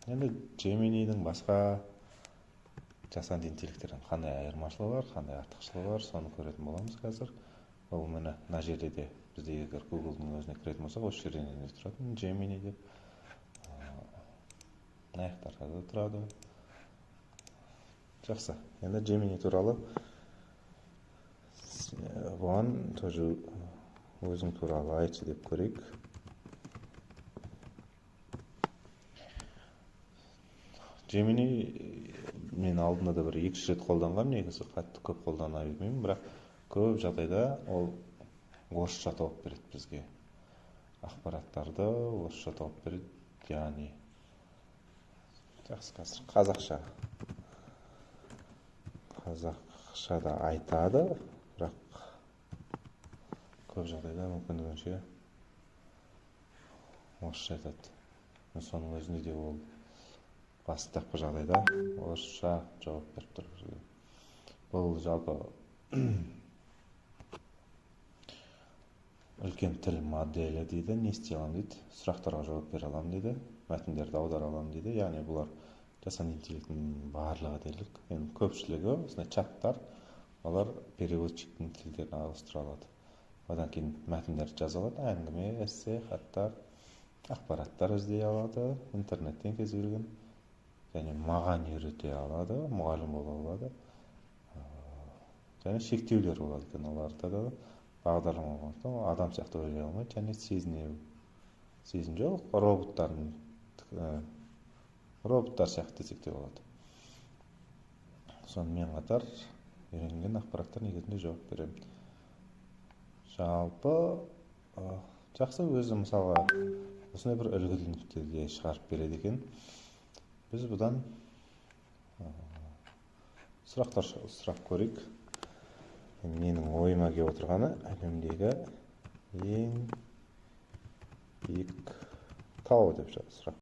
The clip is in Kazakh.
Енді Gemini'дің басқа жасанды интеллекттерден қандай айырмашылығы бар, қандай артықшылығы бар, соны көретін боламыз қазір. Ол міне мына жерде де бізде егер Google'дың өзіне кіретін болсақ, осы жерден де тұратын Gemini деп. Мына жақтарда да тұрады. Жақсы. Енді Gemini туралы бұған тоже өзің туралы айтшы деп көрейік. Gemini мен алдында да бір 2-3 рет қолданғам, негізі қатты көп қолдана бермеймін, бірақ көп жағдайда ол орысша тауып береді бізге. Ақпараттарды орысша тауып береді, яғни жақсы қазір қазақша да айтады, бірақ көп жағдайда мүмкіндігінше орысша айтады. Соның өзінде де ол бастапқы жағдайда орысша жауап беріп тұр бізге. Бұл жалпы үлкен тіл моделі дейді, не істей аламын дейді, сұрақтарға жауап бере аламын дейді, мәтіндерді аудара аламын дейді. Яғни бұлар жасанды интеллектінің барлығы дерлік, енді көпшілігі осындай чаттар, олар переводчиктің тілдерін ауыстыра алады. Одан кейін мәтіндерді жаза алады, әңгіме, эссе, хаттар, ақпараттар іздей алады, интернеттен кез келген, және маған үйрете алады, мұғалім бола алады. Және шектеулер болады екен оларда да, бағдарлама болғандықтан адам сияқты ойлай алмайды және сезім жоқ, роботтар сияқты десек те болады. Сонымен қатар үйренген ақпараттар негізінде жауап беремін. Жалпы жақсы, өзі мысалға осындай бір үлгілікті де шығарып береді екен. Біз бұдан сұрақтар сұрап көрейік. Менің ойыма келіп отырғаны әлемдегі ең биік тау деп сұрақ